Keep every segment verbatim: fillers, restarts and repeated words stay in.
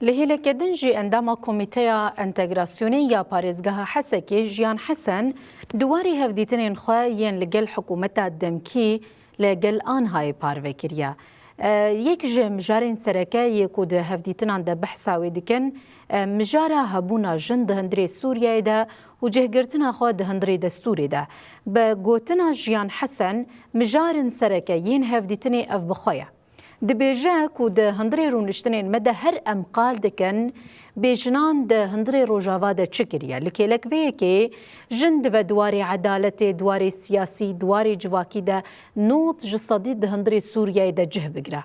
Li hêleke din jî endama Komîteya Entegrasyonê ya Parêzgeha Hesekê Jiyan Hesen di warî hevdîtinên xwe yên li gel hikûmeta demkî li gel Anhayê parve kiriye. E, yek ji mijarên sereke yê ku di hevdîtinan de behsa wê dikin, e, mijara hebûna jin di hundirê Sûriyeyê de û cihgirtina xwe di hundirê destûrê de. Bi gotina Jiyan Hesen, mijarên sereke yên hevdîtinê ev bi xwe ye. Dibêje ku di hundirê rûniştinên me de her em qal dikin, bê jinan di hundirê Rojava de çi kiriye. Li kêlek vê yekê jin dibe di warê edaletê, di warê siyasî, di warê civakî de nod ji sedî di hundirê Sûriyeyê de cih bigire.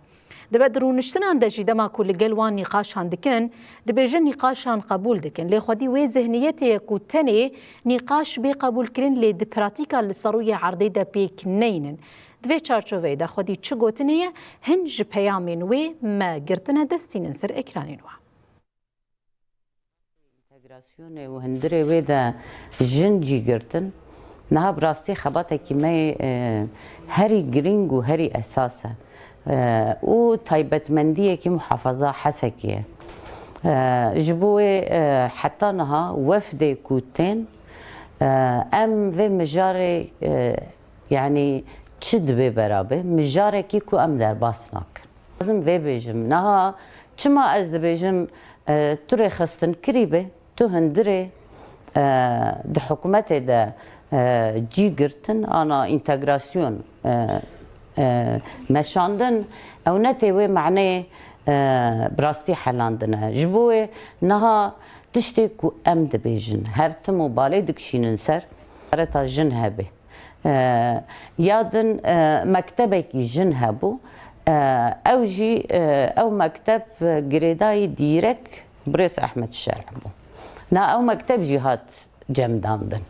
Dibe di rûniştinan de jî dema ku li gel wan nîqaşan dikin, dibêjin nîqaşan qebûl dikin. Lê xwedî wê zihniyetê ye ku tenê nîqaş bê qebûlkirin, lê di pratîka li ser rûyê erdê de pêk neynin. Di vê çarçoveyê de xwedî çi gotinê ye, hin ji peyamên wê me girtine dest, tînin ser ekranên we. Entegrasyonê û hundirê wê de jin cî girtin, niha bi rastî xebatekî me yê, e, herî girîng û herî esas e. E, û taybetmendiyekî muhafaza Hesekê ye. E, ji bo wê, e, heta niha wefdê ku tên, e, em vê mijarê, e, yanî çi dibe berabe, mijarekî ku em derbas nakin. Lazim vê bêjim. Niha çima ez dibêjim, e, tu rêxistinkirî be, tu hundirê, e, di hikûmetê de, e, cî girtin, ana entegrasyon, e, e, meşandin, ew ne tê wê maneyê, e, bi rastî helandin e. Ji bo wê niha tiştê ku em dibêjin, her tim û balê dikişînin ser, kareta jin hebe. E, ya din, e, mektebekî jin hebû. E, ew jî, e, ew mekteb, e, girêdayî dîrek birêz Ehmed Şerh bû. Na ew mekteb jî hat cemdandin.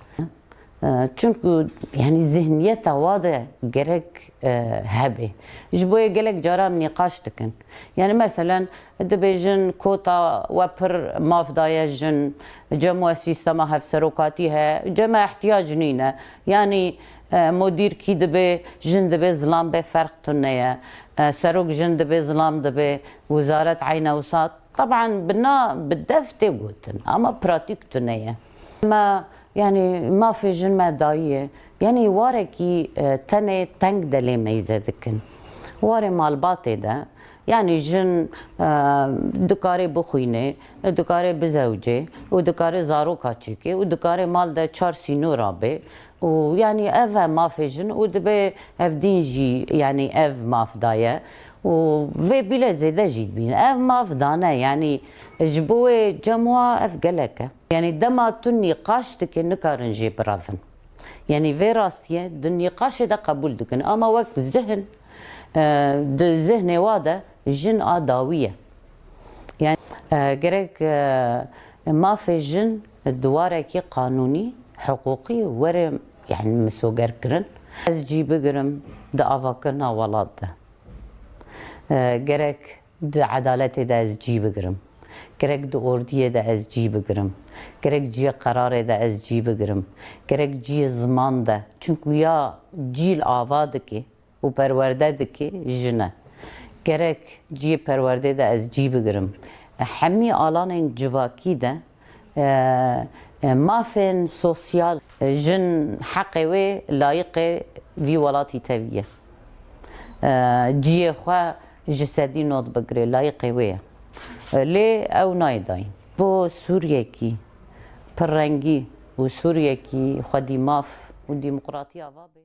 E, çunku, yanî, zihniyeta wa de gerek, e, hebe. Ji bo yê gelek caran nîqaş dikin. Yanî, meselen, dibêjin kota we pir maf daye jin, cem we sîstema hevserokatî heye, cem e ihtiyac nîne. Yanî, e, modîr kî dibe, jin dibe zilam be, ferq tune ye. E, serok jin dibe, zilam dibe, wizaret eyne wisa. Teban bi na, bi dev tê gotin, ama pratîk tune ye. Me, yanî mafê jin me dayiye. Yanî warekî, e, tenê teng delê meyze dikin. Warê malbatê de, yanî jin, e, dikare bixwîne, dikare bizewce û dikare zaroka çêke û dikare mal de çar sînora be. Û yanî ev e mafê jin û dibe ev dîn jî, yanî ev maf daye û vê bîle zêde jî dibîne. Ev maf dane, yanî ji bo wê cem wa ev gelek e. Yanî dema tu nîqaş dike, nikarin jê birevin. Yanî vê rastiye di nîqaşê de qebûl dikin. Ama wek zihin, e, di zihnê wa de jin a dawî ye. Yanî, e, gerek, e, mafê jin di warekî qanûnî, hiqûqî were, yanî, misoger kirin. Ez cî bigirim di avakirina welat de. E, gerek di edaletê de ez cî bigirim. Gerek di ordiyê de ez cî bigirim. Gerek ciyê qerarê de ez cî bigirim. Gerek ciyê ziman de. Çunku ya cîl ava dike û perwerde dike jin e. Gerek ciyê perwerdê de ez cî bigirim. Hemî alanên civakî de, e, e, mafên sosyal, e, jin heqê wê layiqê vî welatî tevî ye. E, ciyê xwe ji sedî not bigire, layiqê wê ye. E, lê ew nayê dayîn. Bo Sûriyekî pirrengî û Sûriyekî xwedî maf û demokratî ava bê,